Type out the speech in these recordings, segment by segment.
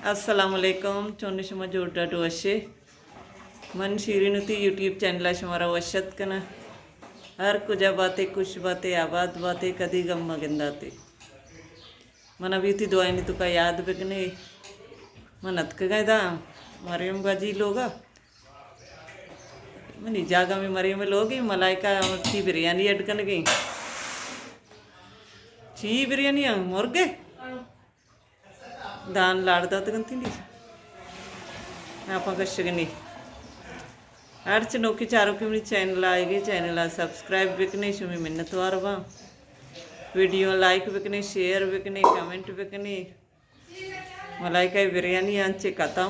السلام علیکم، چون شما؟ جوڑ ڈاڈ وشے؟ من شیرین وتی یوٹیوب چینل ءَ شمارا وش اتک کناں۔ ہر کجا باتے، خوش باتے، آباد باتے، کدی غم مہ گنداتے۔ من ابھی وتی دعائنی توکا یاد بکنے۔ من اتکگاں ادا مریم باجی لوگا۔ منی جاگہ میں مریم لوگی، ملائکہ مرچی بریانی اڈ کنگی۔ چی بریانی ہے؟ مرغے؟ دان لاڑ داتگ انت انڈی۔ آپاں کشگنی۔ ہرچ نوکی چاروکی منی چینل آئیگی، چینل ءَ سبسکرائب بکنے، شمی منتوار باں۔ ویڈیو لائک بکنے، شیئر بکنے، کمنٹ بکنے۔ ملائکہ بریانی انچے ختم۔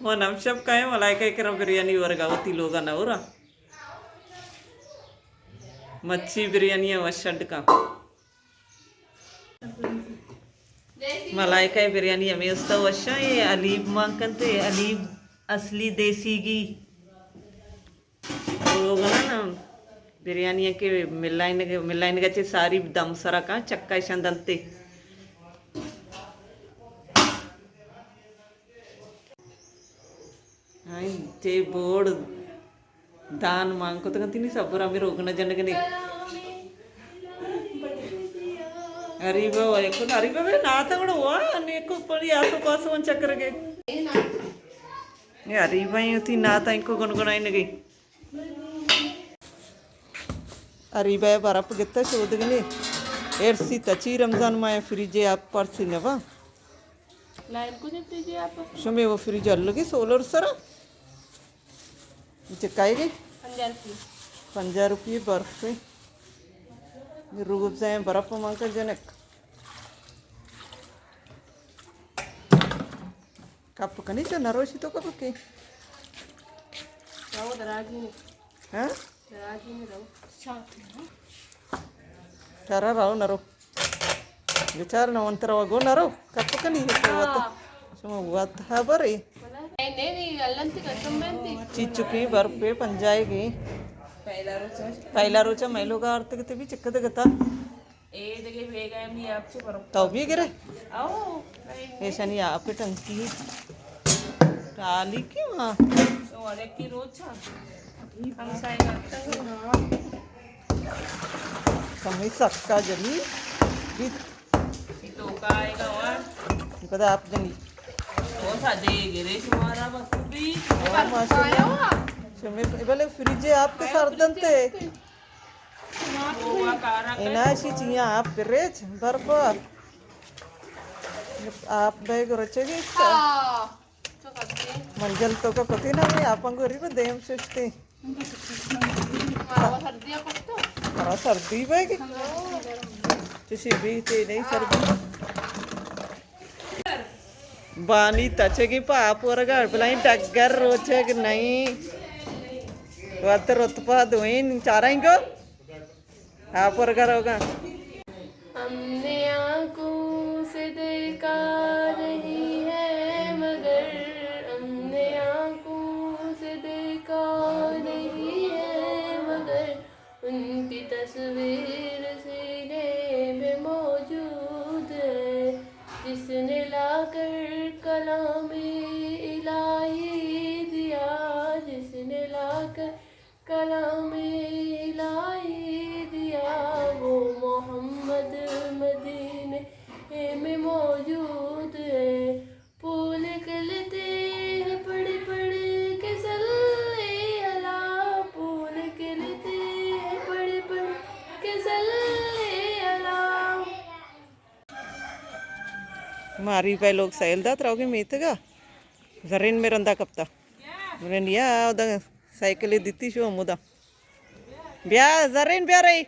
من ہم شپ کائیں ملائکہ کرا بریانی ورگا وتی لوگا نہ ورا۔ مچھی بریانی وش اڈ کن۔ ملائکہ بریانی ہمیں استا وشاں، اے حلیب مان کنتے، حلیب اصلی دیسی گھی۔ لوگ نا نا بریانی کے ملائن، ملائن گچے ساری دم سرا کاں چکا اشان دنتے۔ ہاں، تے بوڑ دان مان کتگ انت نی، صبر ہمیں روگن جنگ نے۔ اریبہ و یکن اریبہ بے ناتا گڑا وا، نیکو پڑی آسو پاسو من چکر گے۔ اے اریبہ ہی ہوتی ناتا انکو گنگنائی نگی۔ اریبہ برف گتا شودگنی۔ ارسی تچی رمضان ماہ فریج آپ پرسی نوا۔ لائن کو دے فریج آپ پر۔ شمے وہ فریج الگی سولر سرا۔ چکائے گی؟ پنجاہ روپی۔ پنجاہ روپی برف ہے۔ روح افزا برف مان کر جنک۔ کپ کنی چو نروشی تو کپ کے؟ رو دراجی نے۔ ہاں؟ دراجی نے رو۔ ترا رو نرو۔ بچار نہ انت رو گو نرو۔ کپ کنی تو وت۔ ہاں۔ شما وت خبر ہے۔ نہیں، نہیں، نہیں، اللہ تی قسم بنتی۔ چیچو کی برف پہ پنجائے گی۔ پہلا روچا۔ پہلا روچا میں لوگ آرتے کتے بھی چکتے گتا۔ اے دگہ بیگا ہم نی آپ چو برو۔ تو بھی گرے؟ او، نہیں۔ ایشانی آپ ٹنکی۔ ٹالی کیوں ہاں؟ تو الگ کی روچا۔ ہم سائے کرتا۔ کمی سکا جلی۔ بھی۔ یہ تو کا آئے گا وہاں؟ کدا آپ جنگی۔ وہ سا دے گرے شمارا بس بھی۔ اور ماشاءاللہ۔ شمی بلے فریج آپ کے سردن تے۔ اینا اشی چیاں آپ پریچ برف۔ آپ بیگ رچگی۔ منجل تو کا کتی نا میں آپ انگوری پہ دیم ششتی۔ ہاں، سردی بیگ۔ چشی بھی تے نہیں سردی۔ بانی تچگی پہ آپ ورگا، بلائیں ڈگر روچگ نہیں۔ وت رتپا دوئین چارائیں گو۔ آپ ورگا روگا۔ ہم نے آنکھوں سے دیکھا نہیں ہے مگر، ہم نے آنکھوں سے دیکھا نہیں ہے مگر، ان کی تصویر سینے میں موجود ہے، جس نے لا کر کلام الہی دیا، جس نے لا کر کلام الہی دیا، وہ محمد مدینے میں موجود ہے۔ پھول کھلتے ہیں پڑھ پڑھ کے صلی علی، پھول کھلتے ہیں پڑھ پڑھ کے صلی علی۔ ماری پہ لوگ سیل دات روگے میتگا۔ زرین میں رندا کپتا۔ زرین یا دا سائیکل دیتی شو ہمودا۔ بیا زرین بیا رہی۔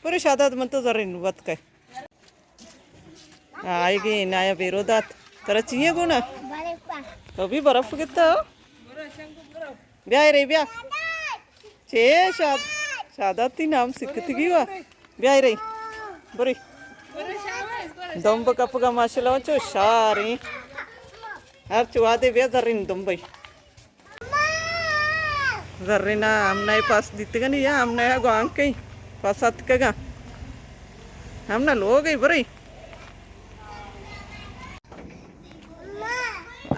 پورے شادات من تو زرین وت کئے۔ آئے گی نایا بیرو دات۔ ترا چیئے گونا؟ تو بھی برف گتا ہو؟ بیا رہی بیا۔ چے شاد، شاداتی نام سکتگی وا۔ بیا رہی۔ بری۔ دمب کپگا ماشاءاللہ چو شاریں۔ ہر چو آدے بیا زرین دمبئی۔ زرینا ہم نئے پاس دیتگنی یا ہم نئے گوانک کئی پاس اتکگا۔ ہم نہ لوگ ای بری۔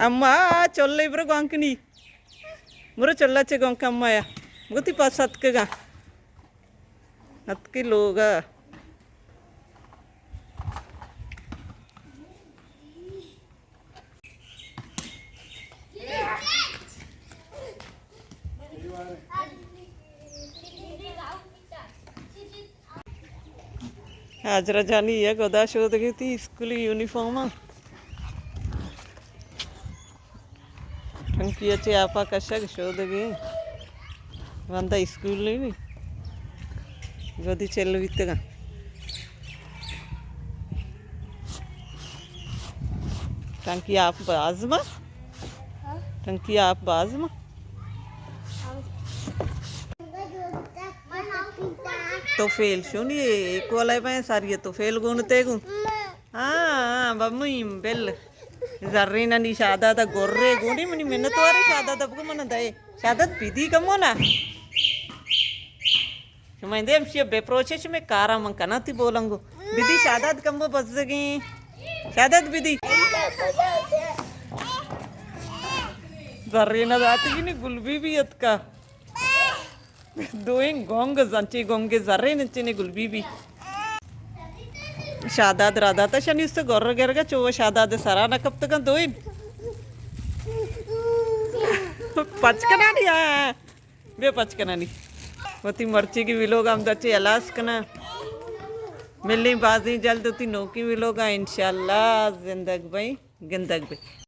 اما، چلے برو گوانکنی۔ برو چلا چے گوانک اما یا۔ گوتی پس اتکگا۔ اتکی لوگا۔ ہاجرہ جانی یک ادا شودگی تی اسکولی یونیفارم ءَ۔ ٹنکی ءَ چہ آپ ءَ کشگ شودگی۔ وندا اسکول نی بی۔ گودی چل بیتگاں۔ ٹنکی آپ باز ما۔ ٹنکی آپ باز ما۔ تو فیل شونی ایک والے میں ساری تو فیل گون تے گون۔ ہاں، ہاں، بمیم، بل۔ زرینانی شاداد ءَ گورے گونی منی منت وارے شاداد ءَ بگو من دئے۔ شاداد بیدی کمو نا۔ شما اندے ہمشی بے پروچے شمے کارا من کنا تی بولنگو۔ بیدی شاداد کمو بزگیں۔ شاداد بیدی۔ زرینا داتی نی گل بی بی اتکا۔ دوئیں گونگ زنچی گونگے زرین انچنے گل بی بی۔ شاداد را داتا شنی است گور گرگا چو شاداد سرا نہ کپتگاں دوئیں۔ پچ کنانی آ۔ بے پچ کنانی۔ وتی مرچی کی ویلوگ ہم دچے الاس کنا۔ ملیں بازیں جلد وتی نوکی ویلوگا انشاءاللہ زندگ بئیں گندگ بئیں۔